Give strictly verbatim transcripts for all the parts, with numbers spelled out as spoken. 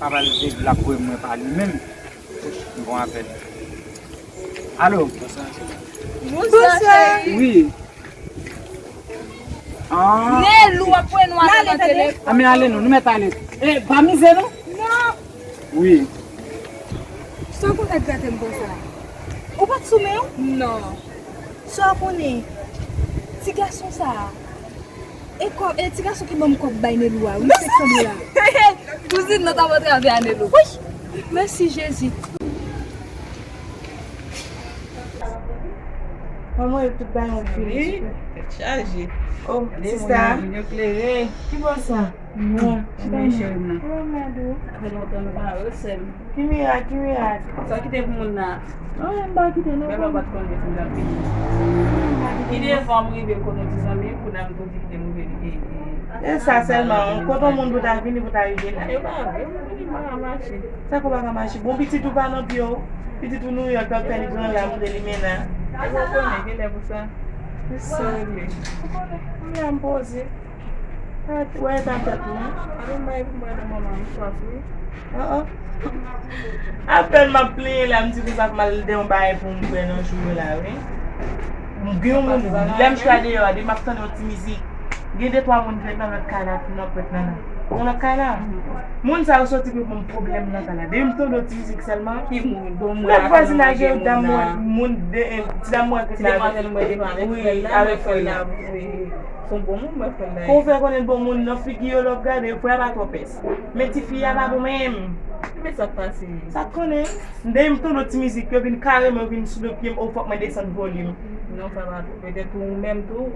Aval se l ap voye mwen pa li menm. M gon apèl. Alo? Bonswa. Wi. Ah. Nelou ap voye nou ale nan telefòn. A men ale non, nou mèt ale. E, pa mize non? Non. Wi. Sa w konn ap grate m konsa? Ou pa t sou men w? Non. Sa w konnen? Ti gason sa a. E kòb, e ti gason ki ban m kòb bay Nelou a, wi, senk san dola. Kouzin nan t ap antre avè a Nelou. Wi! Mèsi Jezi. Manman, yo tout bay yon fil. Wi, tèt chaje. Oh, sista. Yo klere. Ki bò sa? Non. Chita non. Cheri m nan. Kòman w ap di? Sa fè lontan nou pa wè, sè m. Ki mirak, ki mirak? Sa w kite pou moun nan? Non, m pa kite non. Bèl ou pa t konnen pou l ap vini. Ki devan m rive kote yon ti zanmi m, kounye a m tou di kite m rive li. E sa sèlman, kote yon moun pou ta vini, pou ta rive la. E pa vre, m vini, m pa ka mache. Sa k ou pa ka mache? Bon, pitit ou pa nan pye w. Pitit ou Nouyòk, k ap fè l gran la, montre limena. E ou konnen, genlè pou sa. Sa w regle? Ou konnen, kounye a m poze. Wè eta tèt mwen. Alò, m bay pou mwen non, manman, m swaf, wi. Ah, ah. Apèn m ap plenyen la, m di konsa pou m al dèyè yon bagay pou m bwè nan jou yo la, wi. M gen yon moun, lè m chita deyò a, depi m ap tande yon ti mizik. Gen de twa moun ki ret nan lòt kay la, ki nan pwent nan la. Nan lòt kay la. Moun sa yo soti pou yon pwoblèm nan kay la. Depi m tande yon ti mizik sèlman. Ki moun? Bon, moun. Lòt vwazin la gen yon dam mwen, moun de, ti dam mwen ki ret la. Wi, avèk frè l la. Se yon bon moun, mwen fè l dayè. Kon fè konnen bon moun nan figi yo lè w ap gade, frè a pa twò pès. Men tifi a pa bon menm. Men sa k pase? Sa k konnen? M dèyè m tande ti mizik, yo vin kare m, yo vin sou do pye m, o fòk mwen desann volim. Non, sa pa tou. Petèt ou menm tou,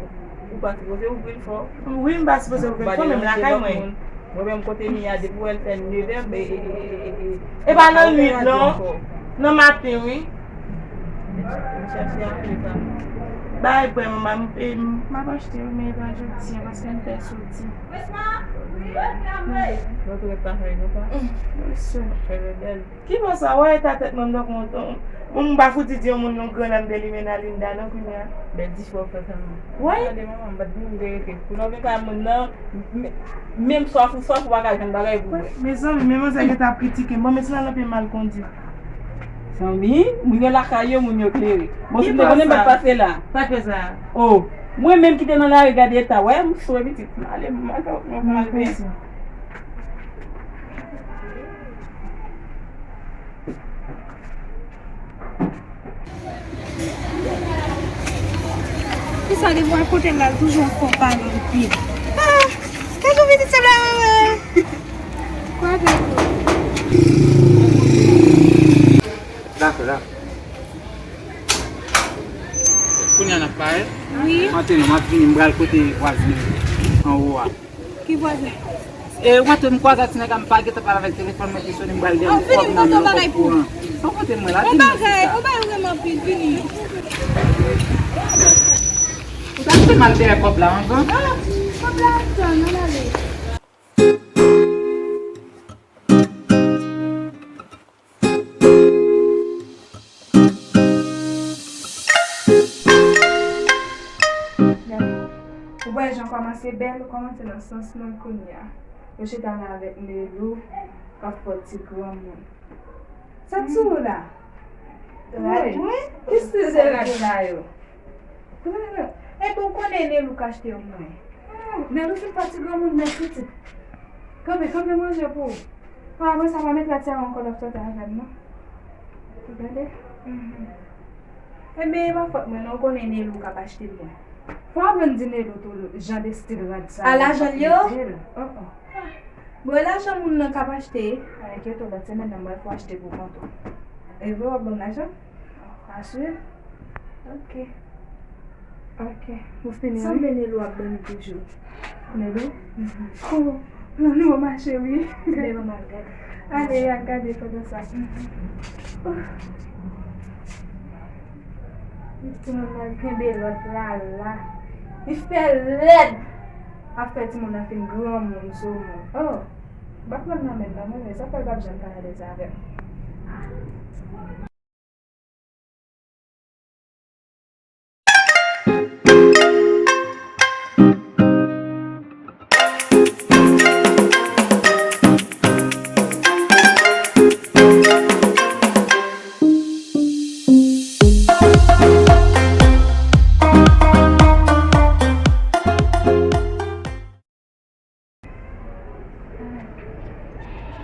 ou pa sipoze ouvri l fò. Wi, m pa sipoze ouvri l fò, men m lakay mwen. Mwen menm kote m ye a, depi w wè l fè nevè, e, e, e, e, e, e pa nan nwit non. Nan maten, wi. Bay bwè manman, m, e, m, m ap achte yo, men e pa jodi a, paske m pè soti. Mwen tou ret pa fè yo pa. Wi, sè. Fè yo bèl. Ki bò sa, wè eta tèt mwen, m tankou yon, yon, m pa fouti di yon moun yon gran lèm de limena Linda non kounye a. Bèl di fò fè sèlman. Wi. Gade manman, m pa t di moun verite. Pou nan vin kay moun nan, m, menm swaf ou swaf, ou pa ka jwenn bagay pou bwè. Mezanmi, men manzè gentan ap kritike m. Bon, men si l al nan pye m al kondi. Zanmi, moun yo lakay yo, moun yo klere. Bon, si m te konnen m pa t pase la. Sa k fè sa? Oh, mwen menm ki te nan lari, gade eta, wè, m sou pitit. M ale, m al fè, m al fè. Kisa li wè kote l al toujou ap fè w pale anpil? Ah, kèk jou pitit se la, mwen. Kwa de kou. Dakò, dakò. Kounye a n ap parèt? Wi. Antre non, m ap vini, m pral kote vwazen anwo a. Ki vwazen? E, w ap wè m kwaze ak ti nèg la, m pa gentan pale avèk telefòn mwen ki sonnen, m pral gen yon kòb nan men l, ou pa okouran. Ou kote mwen la, vini non, sista. On bagay, on bagay vrèman anpil, vini. Ou ta kite m al dèyè kòb la anvan? Ah, kòb la antan, ann ale. Ou wè jan kòmanse bèl, ou kòmanse nan sans mwen kounye a. Ou chita la avèk Nelou, k ap fè ti granmoun. Sa k sou ou la? Rad mwen? Ki stil de rad sa yo? Epi w konnen Nelou k achte yo pou mwen. Nelou fin fè ti granmoun nèt pitit. Kanpe, kanpe manje pou ou. Apre sa, pa met rad sa yo ankò, l ap sòti avè m non. Ou tande? Ebyen, e pa fòt mwen non, ou konnen Nelou k ap achte l mwen. Fò w aprann di Nelou tou jan de stil rad sa yo. A lajan l yo? Oh, oh. Bon, e lajan moun nan k ap achte. Pa enkyete w, lòt semèn nan m pral fè w achte pou kont ou. E vre w ap ban m lajan? Asire? Ok. Ok. Ou fini, wi? Sanble Nelou ap dòmi toujou. Nelou? Mhm. Oh, Nelou, ma chérie. Vin, manman, al gade. Ale, al gade pandan sa. Mhm. Oh. Timoun nan kenbe lòt la, la. Li fè lèd. Ap fè timoun nan fin granmoun sou moun. Oh. M pa pran nan men l non, mwen menm, sa fè l p ap janm ka alèz avè m.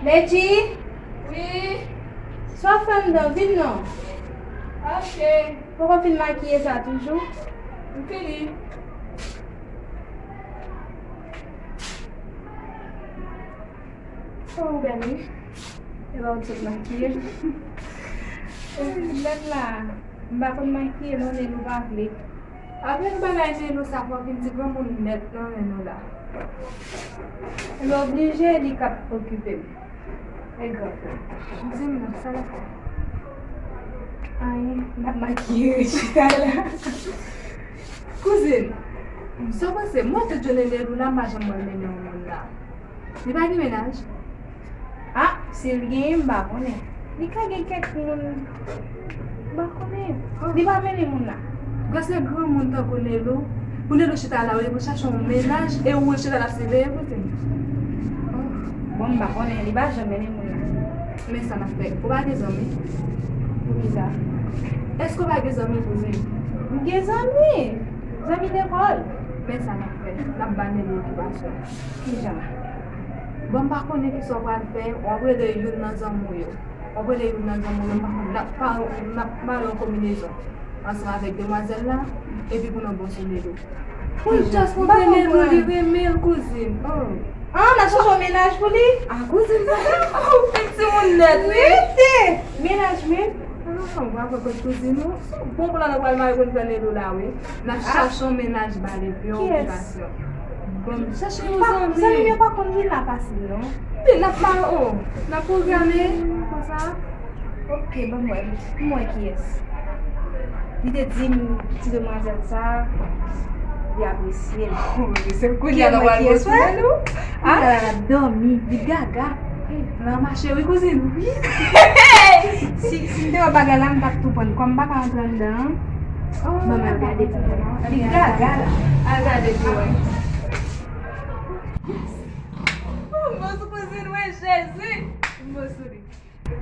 Letchi! Wi? Sa w ap fè anndan? Vin non. Ok. Poko fin makiye sa toujou? M fini. Oh, ou bèl, wi. E pa ou t sot makiye. Lèt la, m pa konn makiye non, Nelou pa vle. Apre nou bagay Nelou sa, fò w vin di granmoun nèt nan men nou la. Li oblije, li k ap okipe m. E gran frè. Di m non, sa l ap fè? Anyen, m ap makiye chita la. Kouzin, sa w panse? M wè tout jounen Nelou la, m pa janm wè l mennen yon moun la. Li pa gen mennaj? Ah, si l genyen, m pa konnen. Li ka gen kèk moun, m pa konnen. Li pa mennen moun la. Gwo se granmoun tankou Nelou. Pou Nelou chita la, ou li pou chache yon mennaj, e ou chita la siveye kouzin. Bon, m pa konnen, li pa janm mennen moun la. Men sa n ap fè. Ou pa gen zanmi? Poukisa? Èske ou pa gen zanmi, kouzin? M gen zanmi. Zanmi lekòl. Men sa n ap fè. N ap ba Nelou okipasyon. Kijan? Bon, m pa konnen kisa w pral fè. W ap rele youn nan zanmi w yo. W ap rele youn nan zanmi w yo. M pa konn, n ap pa, n ap mare yon konbinezon ansanm avèk demwazèl la, epi pou nou bon sou Nelou. Pou l just montre Nelou li renmen l, kouzin. Oh. Ah, n ap chèche yon mennaj pou li? Ah, kouzin, sa fè, oh, ou fè timoun nèt, wi. Rete! Mennaj menm? Ah, w ap wè kot kouzin ou. Bon plan nan pral mare konn pran Nelou la, wi. N ap chache yon mennaj ba li, yon okipasyon. Bon, chache yon zanmi. Zanmi m yo pa konn vin la fasil, non. Wi, n ap mare, oh, n ap pwograme konsa. Ok, ban m wè, m wè kiyès. Li te di m, ti demwazèl sa, li apresye l. Oh, se kounye a l ap wè kiyès, wè. Ah, l ap dòmi, li gaga. Nan mache, wi, kouzin, wi. Si, si m te wè bagay la, m t ap tou pran. Kòm m pa ka antre anndan an, ban m al gade pou mwen. Li gaga la. Al gade pou wè. Oh, m bon sou kouzin, wi, Jezi. M bon sou li.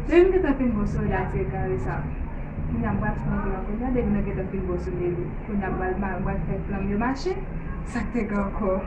Depi m gentan fin bon sou li ak ti kare sa. Kounye a m pral fè yon plan kounye a, depi nou gentan fin bon sou li. Kounye a m pral, m pral fè plan m yo mache. Sa k te gen ankò?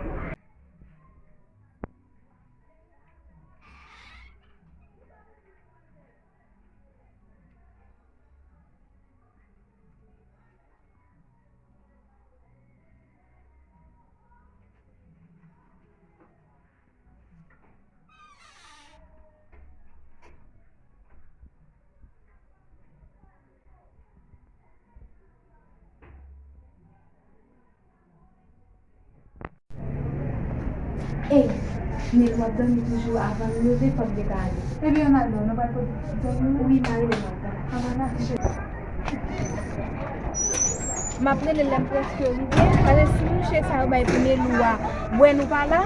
Ey, Nel, w ap dòmi toujou? Avan m leve, fòk m gentan ale. Ebyen, ann al non, nou pral pote ti dòmi. Wi, m a rele w. M ap rele lè m prèske rive, paske si mouche sa yo bay pou Nelou a bwè nou pa la,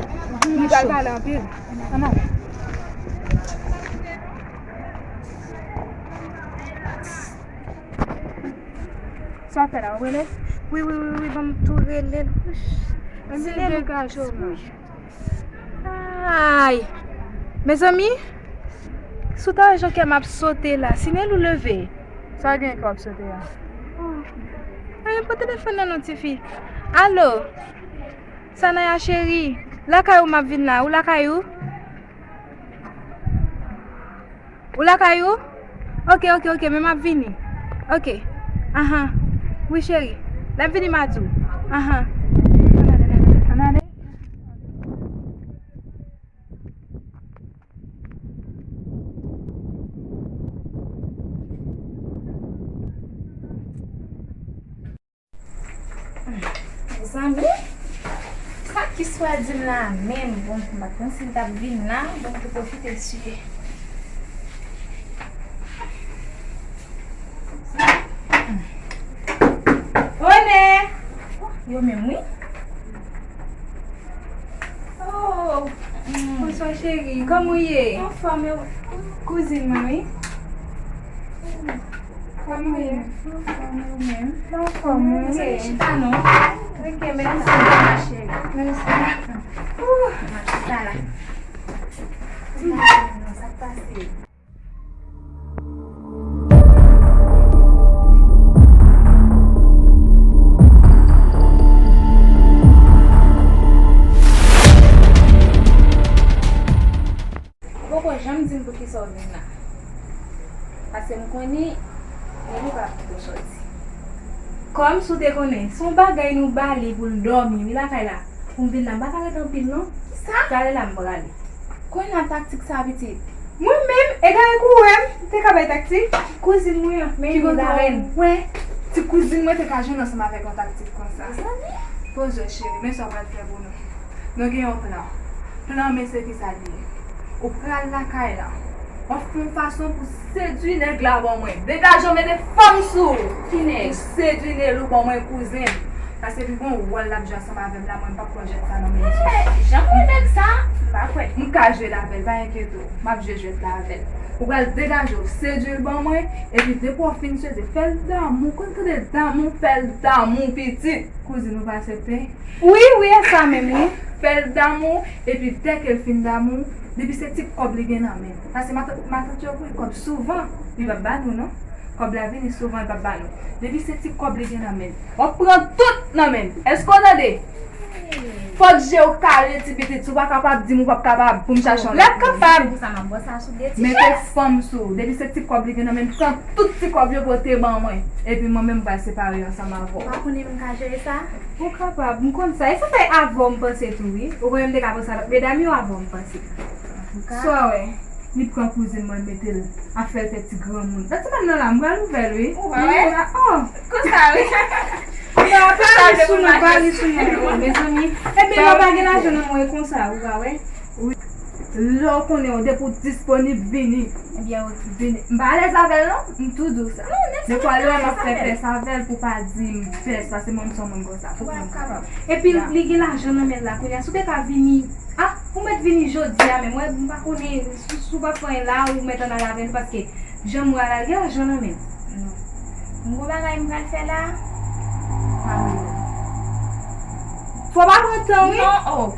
li pral pale anpil. Ann ale. Sa w ap fè la, w ap rele? Wi, wi, wi, wi, ban m tou rele l. Wouch. Menm si l degaje w menm. Ay! Mezanmi, si w ta wè jan kè m ap sote la, si Nelou leve. Sa gen kè w ap sote a? Oh. Ay, pran telefòn nan non, tifi. Alo? Sanaya cheri, lakay ou m ap vin la, ou lakay ou? Ou lakay ou? Ok, ok, ok, men m ap vini. Ok. Ahan. Wi, cheri. Lè m vini, m a di w. Ahan. Ann ale. Mezanmi, sa Kis pral di m la menm? Bon, m pa t konn si l t ap vin la, bon, m te pwofite chire. One! Oh, yo menm, wi. Oh, mm. Bonswa, cheri. Kòman w ye? Anfòm, e ou? Kouzin mwen, wi. Kòman w ye? Anfòm, e ou menm? Anfòm, wi. Chita non. Ok, mèsi. Mèsi, ma chérie. Mèsi. Ouh, ma chita la. Sa k pase? Ou poko janm di m Poukisa w vin la? Paske m konnen, men li pa kite w sòti. Kòmsi w te konnen, se yon bagay nou ba li pou l dòmi, wi, lakay la. Pou m vin la, m pa ka ret anpil, non. Kisa? Prale la, m prale. Kounye a taktik sa, pitit. Mwen menm, e gade kou wè m te ka bay taktik. Kouzin mwen an, men ki li la, rèn. Wè, ti kouzin mwen te ka jwenn ansanm avèk yon taktik konsa. Zanmi. Poze w, cheri, men sa w pral fè pou nou. Nou gen yon plan. Plan men se kisa l ye. Ou pral lakay la. W ap fè yon fason pou sedui nèg la ban mwen. Degaje w, mete fanm sou ou. Ki nèg? Ou sedui Nelou ban mwen, kouzin. Paske li gon wòl l ap jwe ansanm avè m la, mwen m p ap pran jwèt sa nan men misye. Hey, jan mwen nèg sa? M pa kwè. M ka jwe l avè l, pa enkyete w. M ap jwe jwèt la avè l. Ou pral degaje w, sedui l ban mwen, epi depi w fin sedui l, fè l damou, konn tande damou, fè l damou pitit. Kouzin ou pa aksepte? Wi, wi, e sa menm, wi. Fè l damou, epi dèke l fin damou, depi se ti kòb li gen nan men l. Paske matant, matant yo voye kòb souvan, li p ap ba nou, non. Kòb la vini souvan, li p ap ba nou. Depi se ti kòb li gen nan men l, w ap pran tout nan men l. Èske w tande? Fòk je w kale, ti pitit. Si w pa kapab, di m ou p ap kapab pou m chache yon lòt moun. L ap kapab. Se pou sa m ap bwè sa sou de ti chèz. Mete fanm sou ou. Depi se ti kòb li gen nan men l, pran tout ti kòb yo pote ban mwen. Epi mwen menm, m pral separe ansanm avè w. Ou pa konnen m ka jere sa? Ou kapab, m konn sa. E sa fè avè w m panse tou, wi. Ou konnen m te ka panse avèk medam yo avè w m panse. Sa w wè, li pran kouzin mwen, mete l ap fè l fè ti granmoun. Lòt semèn nan la, m pral ouvè l, wi. Ou pa wè? Oh! Konsa, wi. Pa, pa ri sou nou, pa ri sou nou, mezanmi. Ebyen, lè w pa gen lajan nan men w, e konsa, ou pa wè? Wi. Lè w konnen w, depi w disponib, vini. Ebyen, ok. Vini. M pa alèz avè l, non. M tou di w sa. Non, nèg sa pa alèz avè l. Defwa, lè w wè m ap fè pès avè l, pou w pa di m pès, paske mwen, m se yon moun konsa. Ou pa kapab. Epi, li gen lajan nan men l la, kounye a, si w te ka vini, ah, ou mèt vini jodi a menm, mwen, m pa konnen, si, si w pa fè anyen la, ou mèt ann al avè nou, paske jan m wè a la, l gen lajan nan men l. Non. M gon bagay m pral fè la. Pa rele. Fò w pa pran tan, wi. Non, oh.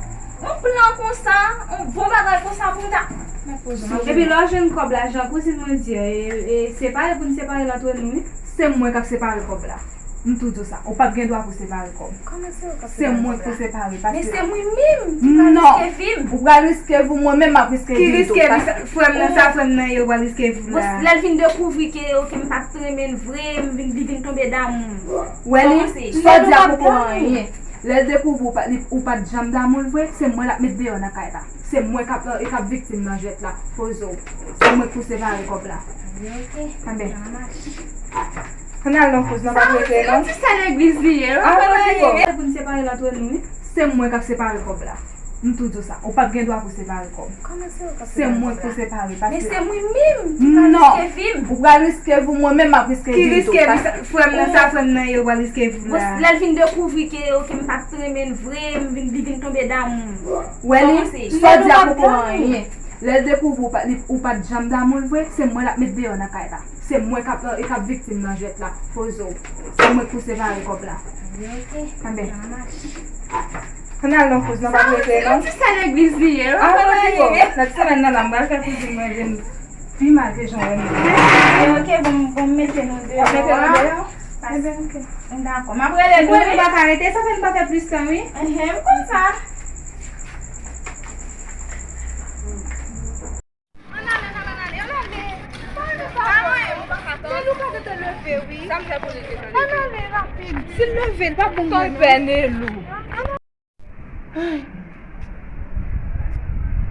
Yon plan konsa, yon bon bagay konsa pou m ta. Mèt poze m. Epi lè w jwenn kòb la, jan kouzin mwen di, e, e, separe pou n separe l antre nou, wi. Se mwen k ap separe kòb la. M tou di w sa. Ou p ap gen dwa pou separe kòb. Kòman se ou k ap separe kòb la? Se mwen k pou separe, paske. Men se mwen menm ki pral riske vi m. Non. Ou pral riske vi w, mwen menm m ap riske vi m tou. Ki riske vi sa? Frè m nan, sa frè m nan ye, ou pral riske vi w la. Bon, lè l vin dekouvri ke, oke, m pa t renmen l vre, m vin, li vin tonbe damou. Wè li, kòmanse. Sa w di a poko anyen. Lè l dekouvri ou pa, li, ou pa t janm damou l vre, se mwen l ap met deyò nan kay la. Se mwen k ap, e, k ap viktim nan jwèt la. Poze w. Se mwen k pou separe kòb la. Ok. Anben. Sa mache. Ann al nan kouz, nou p ap rete, non. Yon ti sè legliz li ye, wi. Ah, pa gen anyen. Pou n separe l antre nou, wi. Se mwen k ap separe kòb la. M tou di w sa. Ou p ap gen dwa pou separe kòb. Kòman se ou k ap separe kòb la? Se mwen k pou separe, paske. Men se mwen menm ki pral riske vi m. Non. Ou pral riske vi w, mwen menm m ap riske vi m tou. Ki riske vi sa? Frè m nan, sa frè m nan ye, ou pral riske vi w la. Bon, lè l vin dekouvri ke, oke, m pa t renmen l vre, m vin, li vin tonbe damou. Wè li, kòmanse. Sa w di a poko anyen. Lè l dekouvri ou pa, li, ou pa t janm damou l vre, se mwen l ap met deyò nan kay la. Se mwen k ap, e, k ap viktim nan jwèt la. Poze w. Se mwen k pou separe kòb la. Ok. Anben. Sa mache. Ann al nan kouz, nou p ap rete, non. Yon ti sè legliz li ye, wi. Ah, pa gen anyen. Lòt semèn nan la, m pral fè kouzin mwen vin pi mal ke jan w wè m ye. Ok, bon, bon, m mete nou deyò. W ap mete nou deyò? Pas-, enben, ok. Dakò. M ap rele nou, wi. Nou pa ka rete, sa fè nou pa fè plis tan, wi. Enhen, m konn sa. Ann ale, ann ale, ann ale, ann ale. Pa ale, pa ale. Lelou ka gentan leve, wi. Sa m fè pou li gentan leve? Ann ale rapid. Si l leve, l p ap bon. Tonbe Nelou.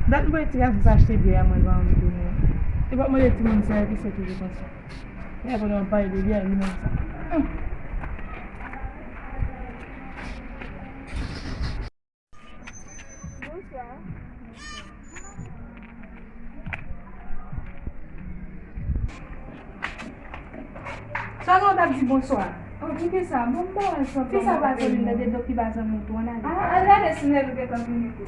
Dat m voye ti gason sa achte byè a, mwen pa anvi tounen. Li p ap mande timoun sa, epi se toujou konsa. Epi pandan w ap pale de byè, li menm sa. Hum. Bonswa. Sa gen w t ap di bonswa? Oh, poukisa? Bon, m pa wè sa. Fi sa pa zanmi m, nan de do ki pa zanmi w tou, ann ale. Ah, ann ale, si Nelou gentan vini tou.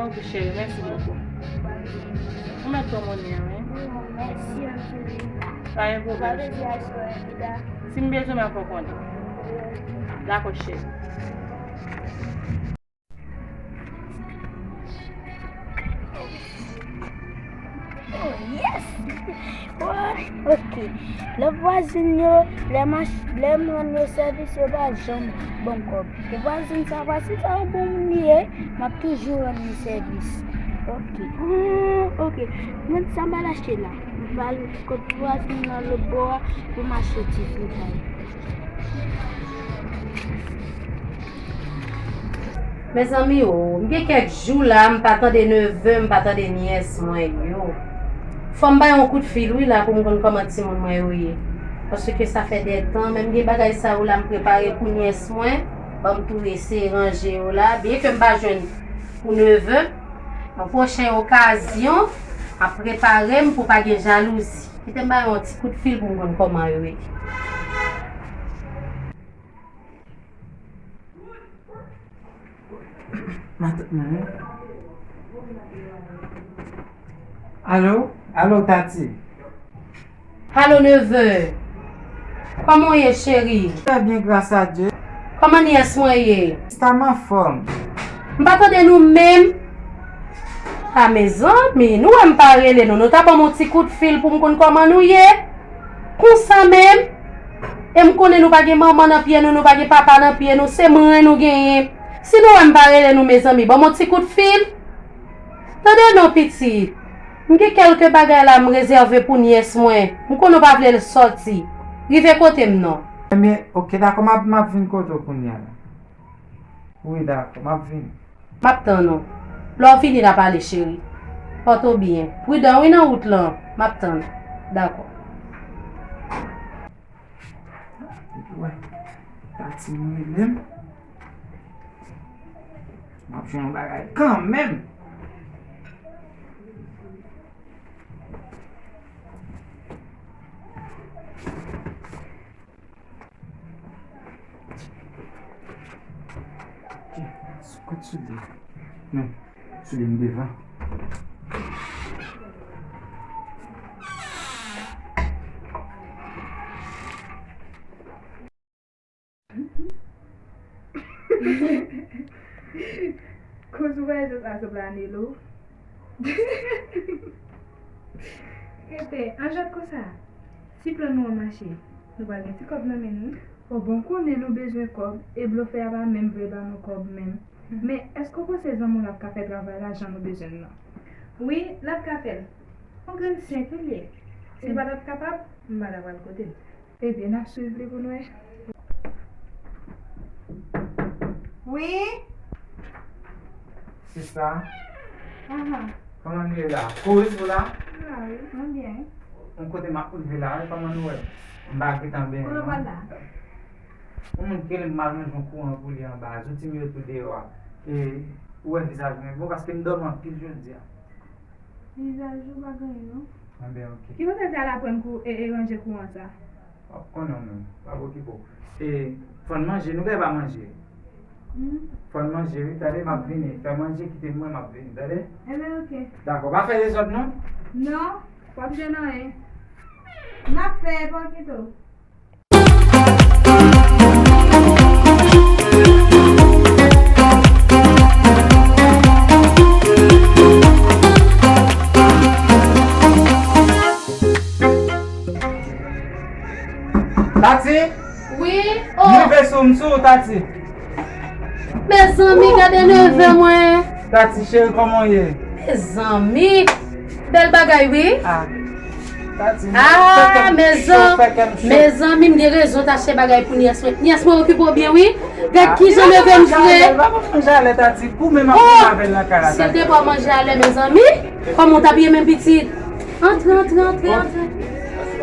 Ok, cheri, mèsi bokou. Ou mèt pran monnen an, wi. Mèsi anpil. Pa gen pwoblèm. Si m bezwen, m ap fè w konnen. Dakò, cheri. Oh, yes! Wè, ok. Lòt vwazin yo, lè m ach-, lè m rann yo sèvis, yo pa janm ban m kòb. E vwazin sa, vwazin sa, yon bon moun li ye, m ap toujou rann li sèvis. Ok. Ah, ok. Mwen, sa m al achte la. M pral kot vwazin nan lòt bò a pou m achte ti fritay. Mezanmi o, m gen kèk jou la, m pa tande neve, m pa tande nyès mwen yo. Fò m bay yon kout fil wi la pou m konn kòman timoun mwen yo ye. Paske sa fè de tan, menm gen bagay sa yo la m prepare pou nyès mwen, ban m tou eseye ranje yo la, byen ke m pa jwenn pou neve, nan pwochen okazyon, m ap prepare m pou pa gen jalouzi. Kite m bay yon ti kout fil pou m konn kòman yo ye. Matant mwen, wi. Alo? Alo, Tati? Alo, neve. Kòman w ye, cheri? Trè byen, gras a Dye. Kòman nyès mwen ye? Sista m anfòm. M pa tande nou menm. A, mezanmi, nou wè m pa rele nou. Nou ta ban m yon ti kout fil pou m konn kòman nou ye. Konsa menm. E m konnen nou pa gen manman nan pye nou, nou pa gen papa nan pye nou. Se mwen nou genyen. Si nou wè m pa rele nou, mezanmi, ban m yon ti kout fil. Tande non, pitit. M gen kèlke bagay la m rezève pou nyès mwen. M konnen w pa vle l sòti. Rive kote m non. Ebyen, ok, dakò, m ap, m ap vin kote w kounye a la. Wi, dakò, m ap vini. M ap tann ou. Lè w vini, n a pale, cheri. Pòte w byen. Pridan, wi, nan wout lan. M ap tann. Dakò. Wè, Tati m rele m. M ap jwenn yon bagay kanmenm. Kot soulye? Non, soulye m devan. Koz ou wè zòt la sou plane lo. Rete, an jòt konsa. Si plan nou an mache, nou pral gen ti kòb nan men nou. O bon, konnen nou bezwen kòb, e blofè a pa menm vle ba nou kòb menm. Men, èske w panse zanmi w la ap ka fè travay la jan nou bezwen l lan? Wi, l ap ka fè l. Yon grenn senk li ye. Si l pa t ap kapab, m pa ta pral kote l. Ebyen, n ap swiv li pou n wè. Wi? Sista? Aha. Kòman nou ye la? Kouz ou la? M la, wi. Mwen byen. Yon kote m ap rive la, wi. Kòman nou wè? M pa gentan byen, non. Kote w pral la? Yon moun ki rele m, m al ranje yon kouran pou li anba. Zouti m yo tou deyò a. E, ou wè vizaj mwen bon, paske m dòmi anpil jodi a. Vizaj ou pa gen anyen, non. Enben, ok. Ki kote w te al aprann kou-, e, e ranje kouran sa? W ap konnen w menm, pa okipe w. E, fò n manje, nou gen pa manje. Hmm. Fò n manje, wi, tande, m ap vini. Fè manje, kite m, mwen, m ap vini, tande? Enben, ok. Dakò, pa fè dezòd, non? Non, w ap jwenn anyen. N ap fè, pa kite w. Tati? Wi, oh. M rive sou, m sou ou, Tati. Mezanmi, gade neve mwen. Tati, cheri, kòman w ye? Mezanmi, bèl bagay, wi. Ah. Ah, mezan-, mezanmi, m gen rezon t achte bagay pou nyès mwen. Nyès mwen okipe w byen, wi. Gad kijan neve m fre. Pa manje alè, Tati. Goumen m ap goumen avè l nan kay la, Tati. Si l te ba w manje alè, mezanmi, kòman w t ap ye menm pitit? Antre, antre, antre, antre.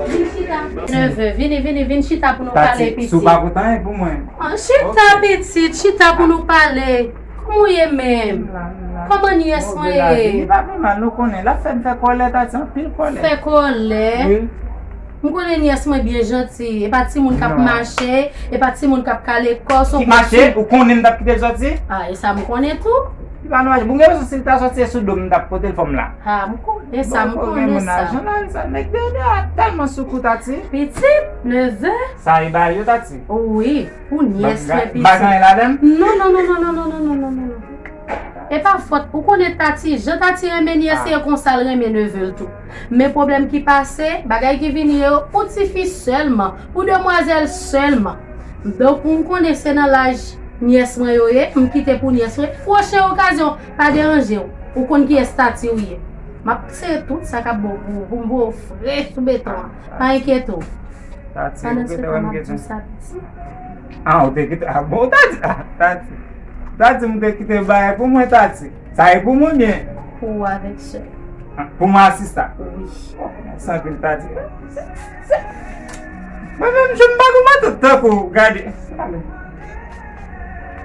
Vin chita. Neve, vini, vini, vin chita pou nou pale, pitit. Tati, si w pa pote anyen pou mwen. Ah, chita, pitit, chita pou nou pale. Kòman w ye menm? M la, m la. Kòman nyès mwen ye? Li pa pi mal, nou konnen. L ap fè m fè kòlè, Tati, anpil kòlè. Fè kòlè? Wi. M konnen nyès mwen byen janti. E pa timoun k ap mache, e pa timoun k ap kale kò, se yon... Ki mache? Ou konnen m t ap kite l sòti? Ah, e sa m konnen tou. Li pa nan mache. Bon, gen bezwen si l ta sòti e sou do m, m t ap pote l fò m la. Ha, m konnen sa, m konnen sa. Bon, gen moun lajan la, sa nèg de de a tèlman sou kou Tati. Pitit, nevè. Sa e bagay yo Tati. Wi, pou nyès mwen pitit. Bagay ladan? Non, non, non. E pa fòt, ou konnen Tati, jan Tati renmen nyès, e konsa l renmen nevè l tou. Men pwoblèm ki pase, bagay ki vini yo, pou tifi sèlman, pou demwazèl sèlman. Donk, m konnen se nan laj nyès mwen yo ye, m kite pou nyès mwen. Pwochen okazyon, pa deranje w. Ou konn kiyès Tati ou ye. M ap sere tout sa k ap bon pou ou, pou m voye w fre sou beton an. Pa enkyete w. Tati, ou kite wè m kite. Ah, ou te kite. Ah, bon, Tati. Ah, Tati. Tati, m te kite bagay pou mwen, Tati. Sa e pou mwen byen? Pou ou avèk sè. Ah, pou mwen asista? Wi. Oh, mèsi anpil, Tati. Mwen menm, je m pa gon matant tankou w, gade.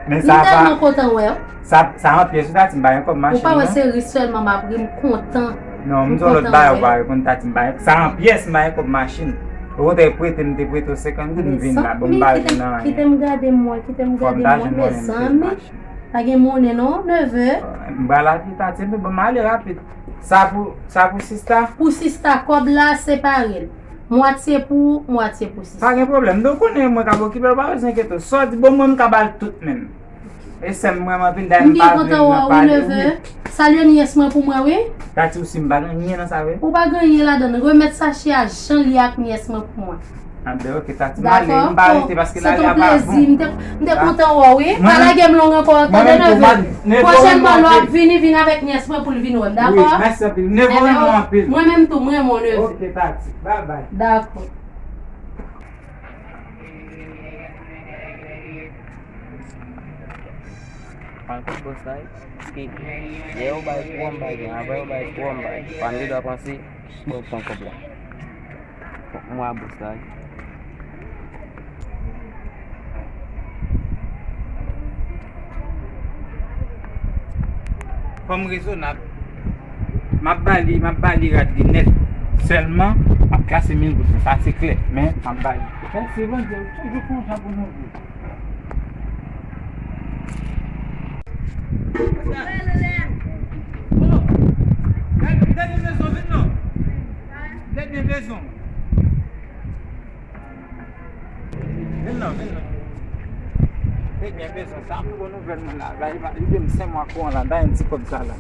Men sa pa. M tèlman kontan wè w. Sa, sa an pyès, wi, Tati, m pa gen kòb machin, non. Ou pa wè se ri sèlman m ap ri, m kontan. Non, m di w lòt bagay, ou pa reponn, Tati, m pa gen, sa an pyès, m pa gen kòb machin. Okontrè, prete, m te prete w senkant goud, m vin la, bon, m pa vin nan anyen. Kite m gade mwen, kite m gade mwen, mezanmi. Pa gen monnen non, nevè. M pral achte Tati, epi bon, m ale rapid. Sa pou, sa pou sista? Pou sista, kòb la, separe l. Mwatye pou ou, mwatye pou sista. Pa gen pwoblèm. Donk, konnen mwen k ap okipe l, pa bezwen enkyete w. Sa w di, bon, mwen, m ka ba l tout menm. E sè m renmen anpil, dayè m pa vle nan pale, wi. Salye nyès mwen pou mwen, wi. Tati, ou si m pa gen anyen nan sa, wi. Ou pa gen anyen ladan l. Remèt sache a jan l ye ak nyès mwen pou mwen. Ah, ben, ok, Tati, m ale, m pa rete paske lari a pa bon. Se te yon plezi, m te, m te kontan wè w, wi. Pa lage m long ankò, tande, nevè. Pwochènman, lè w ap vini, vin avèk nyès mwen pou l vin wè m, dakò? Wi, mèsi anpil. Nevè w renmen w anpil. Mwen menm tou, m renmen w, nevè. Ok, Tati, bye bye. Dakò. Al kot bòs la, wi. Paske lè yo bay twò, m pa gen. Apre yo bay twò, m pa gen. Pa m gen dwa panse, bon, pran kòb la. Fòk mwen a bòs la, wi. Fò m rezonab. M ap ba li, m ap ba li rad li nèt. Sèlman, m ap klase mil goud. Sa se klè, men m ap ba li. Mèsi, Bondye, ou toujou kontan pou nou. Dènye mezon, vin non. Dènye mezon. Vin non, vin non. Dènye mezon, sa pou bon nouvèl mwen la. Ba, li ba, li ba m senk mwa kouran la, ba yon ti kòb sa la.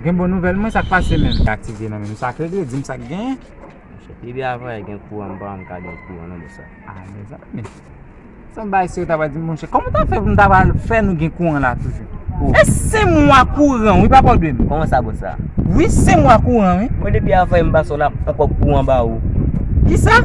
Gen bon nouvèl mwen, sa k pase menm? Aktive nan menm sa k regle, di m sa k genyen. Monchè, depi avan yè gen kouran, m pa janm ka gen kouran non, bòs la. Ah, mezanmi. Se yon bagay serye w ta pral di m, monchè. Kòman w ta fè pou m ta pral fè nou gen kouran la toujou? Oh. E senk mwa kouran, wi, papa w de m. Kòman sa, bòs la? Wi, senk mwa kouran, wi. Mwen, depi avan yè m pase w la, m poko kouran ba ou. Kisa?